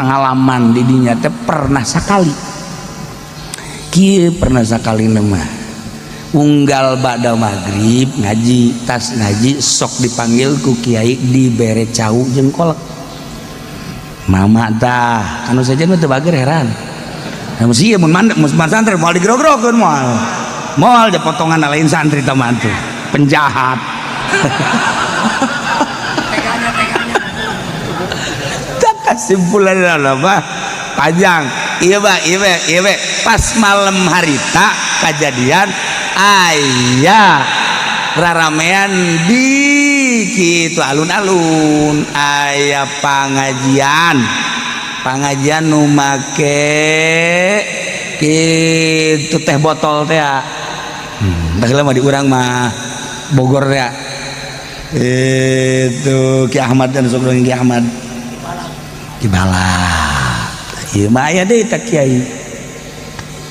Pengalaman didinya teh pernah sakali kieu, pernah sakali mah unggal ba'da maghrib ngaji, tas ngaji sok dipanggil ku kiai, dibere cau jeung kolak. Mama tah anu saja mah teu bager, heran. Nah, mesti mun mandek mun santri moal digrog-grogeun, moal moal dia potongan lain santri teman tuh penjahat. Teganya, teganya. Tak kesimpulan apa panjang. Iya, Pak, iya, Pak, iya, Pak. Pas malam harita kejadian aya raramean di kitu alun-alun, aya pengajian, pengajian nu make kitu teh botol teh. Baheula mah di urang mah Bogor teh itu Ki Ahmad dan sok Ki Ahmad Ki Balak. Ieu mah aya deui teh kiai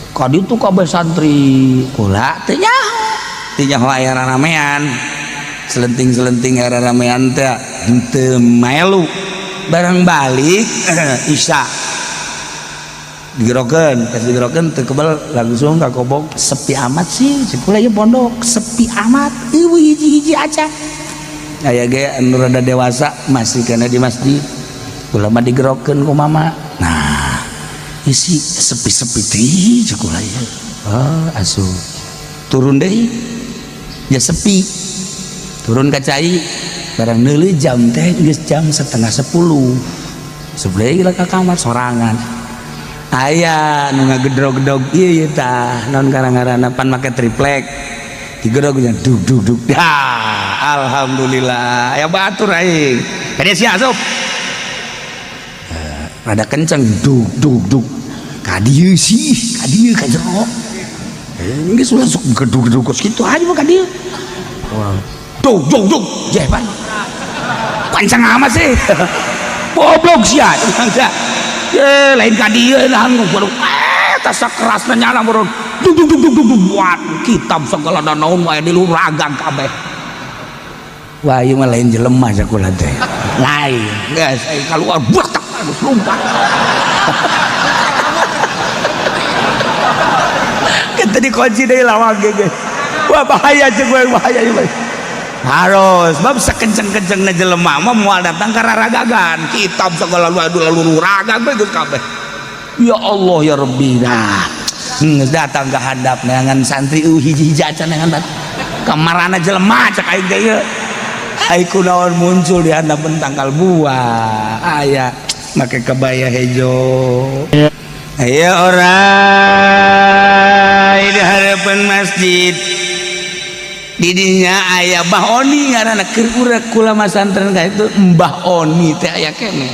ka ditu, kabeh santri kula teu nyaho, teu nyaho aya raramean selenting-selenting, aya raramean teh henteu maelu. Barang balik Isya digerokeun, pas digerokeun teu kebel, langsung ka kobong. Sepi amat sih cek kula, ieu pondok sepi amat, eueuh hiji-hiji aja. Aya ge anu rada dewasa masih kena di masjid. Kula mah digerokeun ku mama. Nah, isi sepi-sepi teh cek kula ieu. Oh, asup turun deui ya sepi. Turun ka cai, barang neuleuh jam teh geus jam 9.30. Sebelah ka kamar sorangan, aya nu ngagedrog-gedrog ieu. Ieu tah naon karang-ngaranna pan make triplek, digedrog dug dug dug. Ya, alhamdulillah aya batur aing kadieu sia asup. Rada kenceng, dug dug dug, ka dieu sih, ka dieu ka jero. Geus ulah sok gedug-gedug kos kitu aja mah ka dieu. Dug dug dug, jeh pan kenceng amat sih, goblok sia. Ye, lain ka dieu lah baru tas kerasna nyala baru dug dug dug dug dug, buat kitab segala naon wae di luhur ragang kabeh. Wah, ieu mah lain jelema sakulah teh. Lain. Geus aing keluar, buat geus lompat. Kita dikunci deui lawang ge. Wah, bahaya jeung gue, bahaya ieu. Harus bab sakenceng-kencengna jelema mah moal datang ka raragagan. Kitab segala lalu ragag bae geus kabeh. Ya Allah ya Rabbi. Nah, geus datang ke handap neangan santri hiji-hiji acan neangan bat. Kamarana jelema cek aing teh ieu. Ai kunaon muncul di handapeun tangkal buah. Aya make kebaya hejo. Aya orai di harapan masjid. Didinya aya Mbah Oni ngaranna, keur urang kula masantren ka itu Mbah Oni teh aya keneh.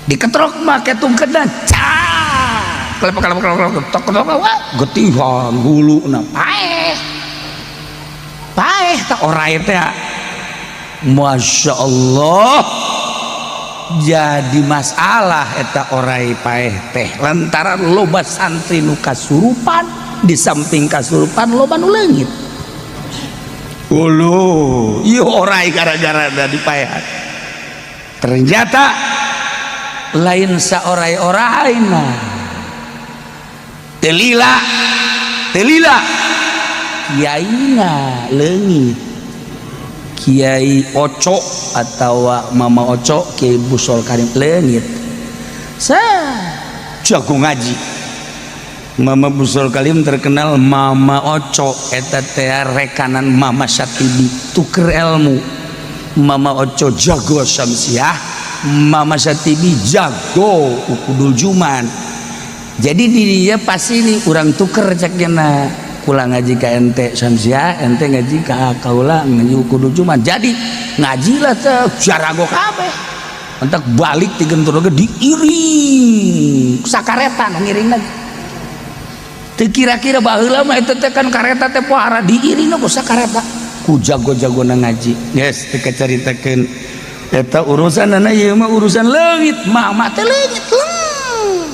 Diketrok make tungkedan cak. Kelepek kelepek kelepek tok tok, wah getihan huluna paeh. Paeh tak orai teh. Masya Allah, jadi masalah eta orai paeh teh lantaran loba santri nu kasurupan, di samping kasurupan loba nu leungit. Ulu, ieu orai gara-gara da dipaehan. Ternyata lain saorai-oraina. Telila, telila. Kiaina leungit. Kiai Oco atau Mama Oco, Kiai Busol Karim leungit. Sa jago ngaji. Mama Busol Kalim terkenal Mama Oco eta teh rekanan Mama Syatibi tuker ilmu. Mama Oco jago Syamsiah, Mama Syatibi jago Ukudul Juman. Jadi di dia pasti ini urang tuker cekna, kula ngaji ka ente Syamsiah, ente ngaji ka kaula ngaji Ukudul Juman. Jadi ngajilah teh jarago kabeh. Entak balik ti Gentur ge diiring sakareta nu ngiring lagi. Teu kira-kira baheula mah eta teh kan kareta teh pohara, diiringna ku sakareta ku jago-jagona ngaji. Geus teu kacaritakeun eta urusanana, ieu mah urusan leungit. Mama teh leungit leng.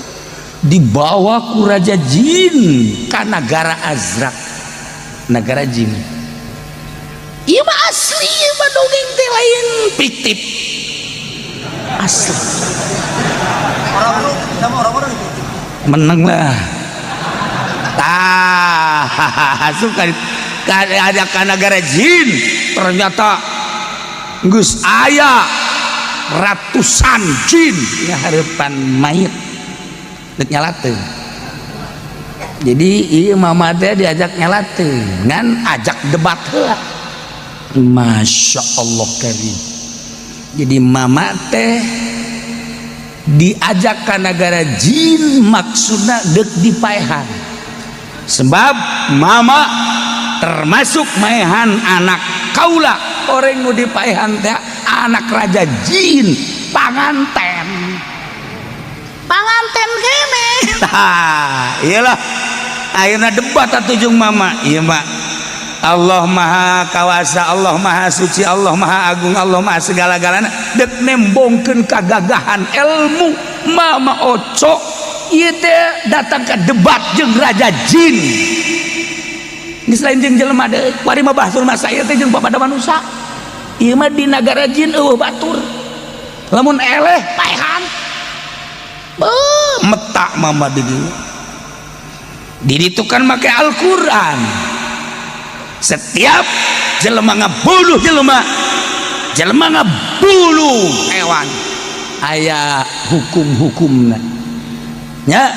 Dibawa ku raja jin ka nagara Azrak, nagara jin. Ieu mah asli, ieu mah dongeng teh lain fiktif. Asli. Orang sama orang-orang itu. Menang lah. Tah, suka ada ka negara jin, ternyata geus aya ratusan jin ngahareupan mayit dek nyalateun. Jadi ieu mama teh diajak nyalateun, ngan ajak debat heula. Masya Allah karim. Jadi mama teh diajak ke negara jin, maksudna dek dipaehan, sebab mama termasuk maehan anak kaula. Orang nu dipaehan teh anak raja jin, panganten, panganten kene. Tah, iyalah, akhirnya debat atuh jeung mama. Iya, Mak, Allah Maha Kawasa, Allah Maha Suci, Allah Maha Agung, Allah Maha segala-galana. Dek nembongkeun kagagahan ilmu Mama Oco ieu teh datang ke debat jeung raja jin. Geus lain jeung jelema deui, kuari mah bahsul masail teh jeung papada manusia. Ieu mah di nagara jin euweuh batur, lamun eleh paehan. Beuh, meta mama di dieu. Di ditu kan make Al-Qur'an. Setiap jelema ngabunuh jelema, jelema ngabunuh hewan, aya hukum-hukumna nya.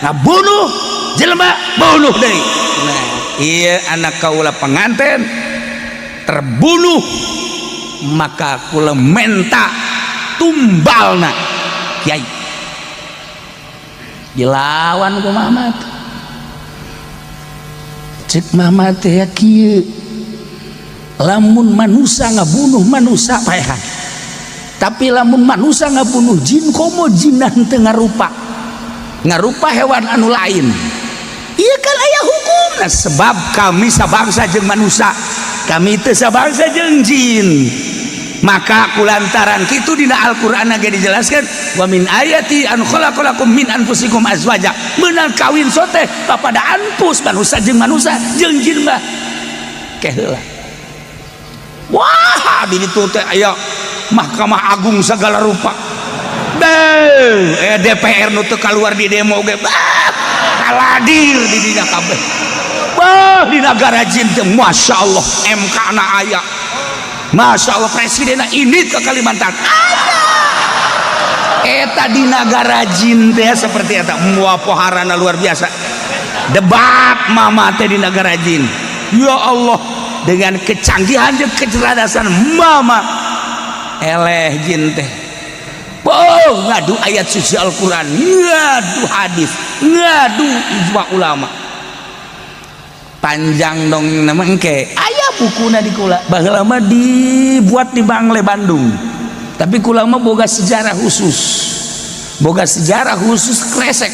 Ngabunuh jelema, bunuh deui. Nah, iya, anak kaula pengantin terbunuh, maka kula menta tumbalna kiai. Dilawan ku mama. Cek mama teh ya kieu, lamun manusia ngabunuh manusia paehan, tapi lamun manusia ngabunuh jin, komo jinan teu ngarupa, ngarupa hewan anu lain, iya kan aya hukum. Nah, sebab kami sabangsa jeung manusia, kami teu sabangsa jeung jin. Maka kulantaran kitu dina Al-Qur'an ge dijelaskan, wa min ayati an khalaqalakum min anfusikum azwaja. Meunang kawin sote papada anfus, manusia jeung manusia, jeung jin mah keheula. Wah, di ditu teh aya Mahkamah Agung segala rupa. Beuh, DPR nu teu kaluar di demo ge, bah, kaladir di dinya kabeh. Bah, di nagara jin teh Masya Allah, MK na aya. Masya Allah, presiden ini ke Kalimantan aya. Eta di nagara jin teh seperti eta, mua poharana luar biasa. Debat mama teh di nagara jin. Ya Allah, dengan kecanggihan dan kecerdasan mama, eleh jin teh. Oh, ngadu ayat suci Al-Quran, ngadu hadis, ngadu ijma ulama. Panjang dong nama engke. Aya bukuna di kula. Baheula mah dibuat di Bangle Bandung. Tapi kula mah boga sejarah khusus. Boga sejarah khusus Kresek.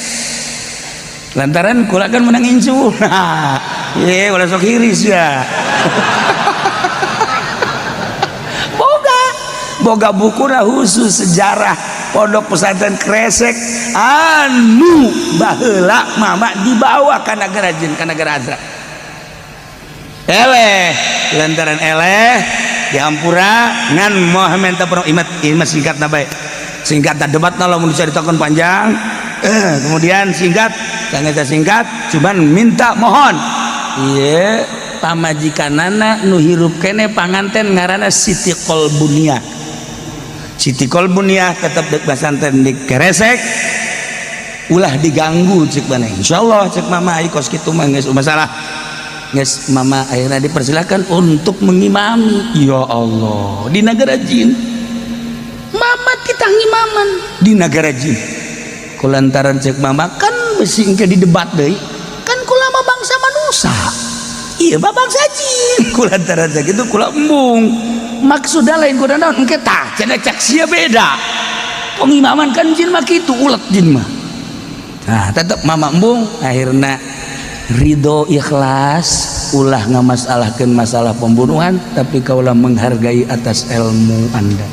Lantaran kula kan menang incu. Nah, ye ulah sok hiris ya. Boga boga bukuna khusus sejarah pondok pesantren Kresek anu baheula mama dibawa ka nagara jin, ka nagara Azra. Eleh lantaran eleh dihampura ngan moh minta perong imat imat singkat na bae, singkat debat na lamun diceritakan panjang. Kemudian singkat, sangat singkat, cuman minta mohon iya pamajikanana nu hirup kene panganten ngaranna Siti Kolbunia. Siti Kolbunia tetep dek pesantren di Kresek, ulah diganggu cek mana. Insyaallah cek mama, ai kos kitu mah geus masalah geus. Mama akhirnya dipersilakan untuk mengimami. Ya Allah, di negara jin mama kita ngimaman di negara jin. Kulantaran cek mama kan besi engke di debat deui kan, kula mah bangsa manusia, iya mah bangsa jin. Kulantaran cek itu kula embung, maksudnya lain kuda naon, engke tah cenah cek sia beda pengimaman kan jin mah kitu, ulet jin mah. Nah, tetep mama embung, akhirnya ridho ikhlas, ulah ngamasalahkan masalah pembunuhan, tapi kaulah menghargai atas ilmu anda,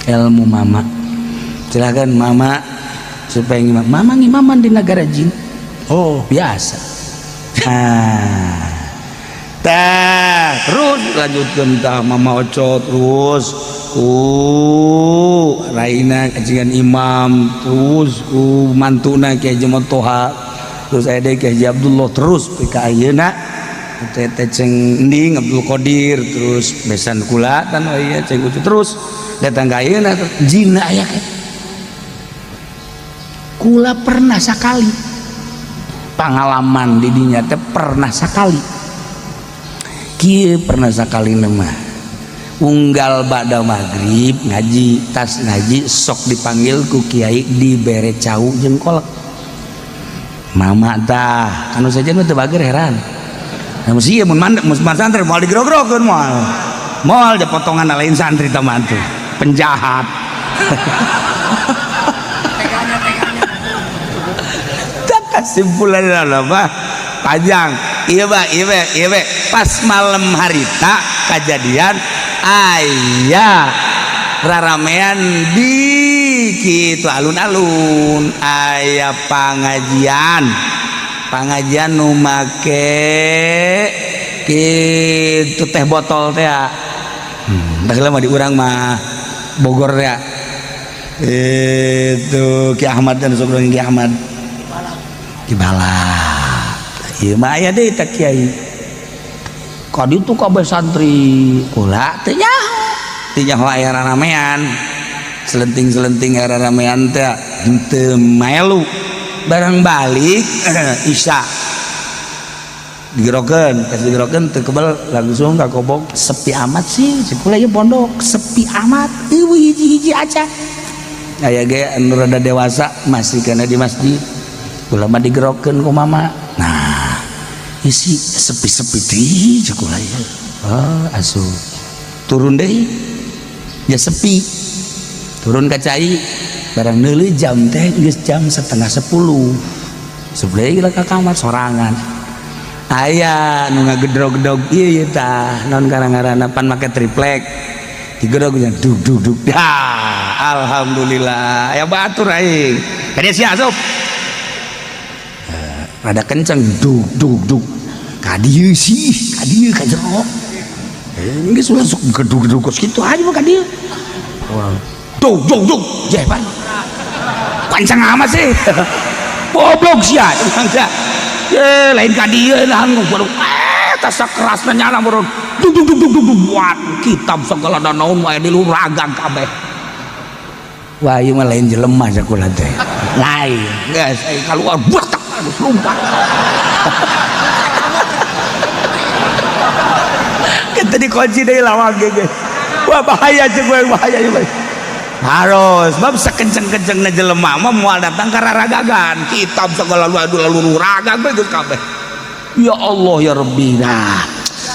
ilmu mama. Silakan mama supaya ngimam. Mama ngimaman di negara jin. Oh, biasa. Nah, tah terus lanjutkan tah Mama Oco terus. Ku raina kacingan imam, terus ku mantuna Kiai Haji Toha, terus aya deui Kiai Haji Abdullah, terus ka ayeuna teh teh ceng Ending Abdul Qadir, terus besan kula tan, oh iya, ceng Ucu, terus datang ka ayeuna jin aya ke. Kula pernah sakali pengalaman di dinya teh, pernah sakali kieu, pernah sakali mah unggal ba'da maghrib ngaji, tas ngaji sok dipanggil ku kiai, dibere cau jeung kolek mama. Tah kanu saja mah teu bager, heran. Nah, mesti mun man mun santri moal digrog-grogeun, moal moal ja potongan lain santri teman tuh penjahat. Teganya, teganya. Tak kesimpulan apa panjang, iya pak, iya pak, iya pak. Pas malam harita kejadian aya raramean di kitu alun-alun, aya pengajian, pengajian nu make kitu teh botol teh baheula mah di urang mah Bogor teh itu Ki Ahmad dan sok Ki Ahmad Ki Balak. Ieu mah aya deui teh kiai ka ditu, kabeh santri kula teu nyaho, teu nyaho aya raramean selenting-selenting, aya raramean teh henteu maelu. Barang balik Isya digerokeun, tes digerokeun teu kebel, langsung ka kobok. Sepi amat sih cek kula, ieu pondok sepi amat, eueuh hiji-hiji aja, aya ge anu rada dewasa masih kana di masjid. Kula mah digerokeun ku mama, nah isi sepi-sepi deui cek kula ieu. Oh, asup turun deui ya sepi, turun ka cai, barang neuleuh jam teh geus jam 9.30. Sebelah ka kamar sorangan, aya nu ngagedrog-gedrog ieu, ieu tah naon ngaran-ngaranna pan make triplek, digedrog dug dug dug. Ya alhamdulillah aya batur aing kadieu sia asup. Rada kenceng, dug dug dug, ka dieu sih, ka dieu ka jero, geus ulah sok gedug-gedug kos kitu aja mah ka dieu, dug dug dug, jeh pan kenceng amat sih, goblok sia bangsa ye, lain ka dieu lah baru tas kerasna nyala baru dug dug dug dug dug, buat kitab segala dan naon wae di luhur ragang kabeh. Wah, ieu mah lain jelema sakulah teh, lain geus ai keluar buat geus lompat. Kita dikunci deui lawang ge. Wah, bahaya jeung gue, bahaya jeung harus bab sakenceng-kencengna jelema mah moal datang ka raragagan kitab segala lalu ragag bae geus kabeh. Ya Allah ya Rabbi. Nah,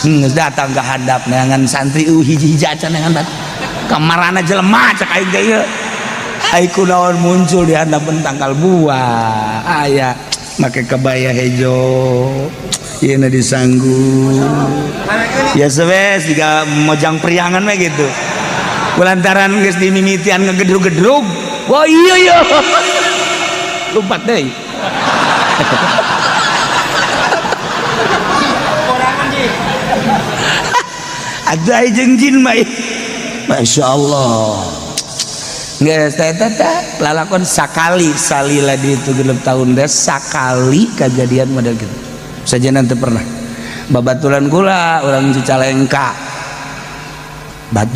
geus datang ka handap neangan santri hiji-hiji acan, neangan bat kamarana jelema cek aing teh ieu. Ai kunaon muncul di handapeun tangkal buah aya make kebaya hejo, ieu na disanggu ya sebes jiga mojang priangan mah gitu. Kulantaran geus dimimitian ngegedrug-gedrug, wah iya iya, lompat deui. Orangan ji. Ada jeung jin mah. Masya Allah. Geus teh teh teh lalakon sakali salila di itu 6 tahun deh sakali kejadian model gitu saja. Nanti pernah babatulan kula orang Cicalengka batu.